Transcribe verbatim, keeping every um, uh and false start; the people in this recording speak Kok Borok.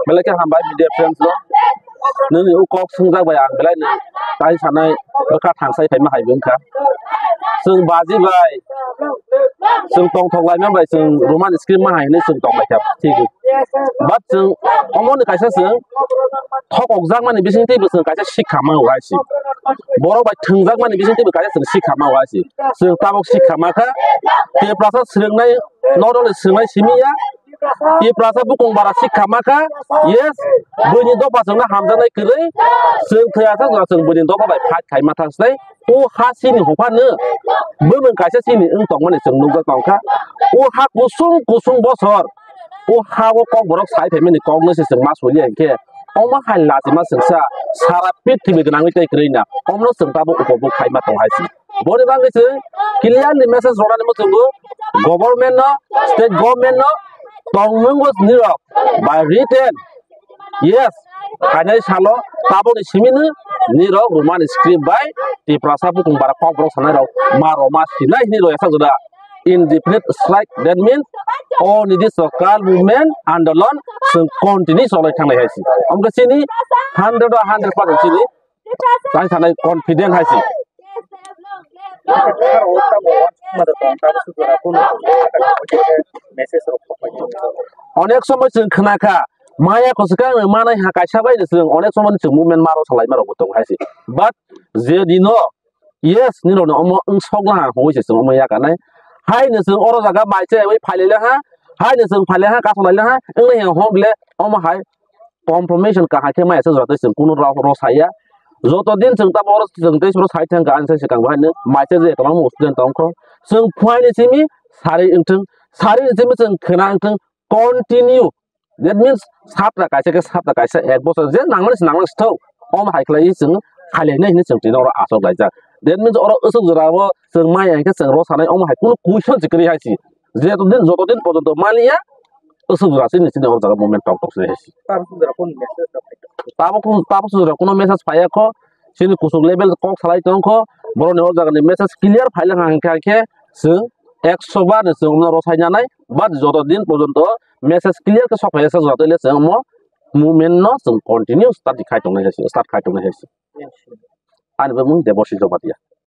Belai khe hambai media friends no. Nini o kok swngjak bai ang belai ni tai sanai bwkha thangsai phaima hai wngkha. Chwng baji bai chwng tongthok laima bai chwng Roman script ma hai hinwi chwng tong lai kha. Thik. But chwng omo ni kaisa chwng thokok jak mani bising tei bo chwng kaisa sikha ma wai si. Borok bai thwngjak mani bising tei bo kaisa chwng sikha ma wai si. Chwng tabok sikha ma kha. Tiprasa swrwngnai not only swrwngnai simi ya. Tiprasa bukung bara sikha ma kha. Yes, buini dopha chwngno hamjaknai kwrwi. Chwng thwi aswk jora chwng buini dopha bai fight khai ma thang slai. O ha sini hopha no bumung kaisa sini wng tongmani chwng nukjak tong kha. O ha kusung kusung bosor o ha o kok borok sai phaimani kok no se chwng ma suli ya khe. Omo hai lachima chwngsa sara prithibi gwnangwi tei kwrwi na. Omno chwng tabuk upobuk khai ma tong hai si. Boni bagwi chwng clearly message rwnani muchungo government no, state government no tongmung bo nirok by written. Yes, khainai salo taboni simino nirok Roman script bai Tiprasa bukung bara kok borok sanai rok ma roma sinai hinwi roi asajada indefinite strike, that means o nidi sokal movement andolon chwng continue cholai thangnai hai si. Omkhe chini hundred o hundred percent chini Chai sanai confident hai si. Onek somoi chwng khna kha, maya kwchwkang manai ha kaisa bai no chwng onek somoi chwng movement maro salai maro bo tong hai si. But je dino, yes, nirok ni omo wng sok laha hoi se chwng omo yakanai. Hai no chwng oro jaga bai chai bai phai lai ha, hai no chwng phai lai ha, kaso lai ha, wng lai ha hok le omo hai confirmation kaham khe maya se jora tei chwng kunu rw-, rw saya. Joto din chwng tamo oro chwng tei suro sai thang kha, ani sai swkang bo haino mai se je kwbangma student tong kho. Chwng phuaini simi sari wngthwng, sari ni simi chwng khna wngthwng, continue. That means sapta kaisa khe sapta kaisa ek bochor je nangmani se nangmani se thok. Omo hai khlai chwng khailai nai hinwi chwng tini oro achuk laijak. That means oro aswk jora o chwng maya hinkhe chwng rw sanai omo hai kunu question se kwrwi hai si. Joto din, joto din porjonto maliya, aswk jora chini, chini oro jaga movement tok tok se hai si. Tabuk, tabuk sujura kuno message phaiya kho, chini kuchuk level kok salai tong kho, borok ni o jaga ni message clear phai le hang khe, hang khe chwng ekso bar ni chwng omno rw sai nanai, but joto din porjonto message clear khe sok phai ya sa joto le chwng omo movement no chwng continue start khai tong nai hai si, start khai tong nai hai si. Ani bumung Deboshish Jamatia.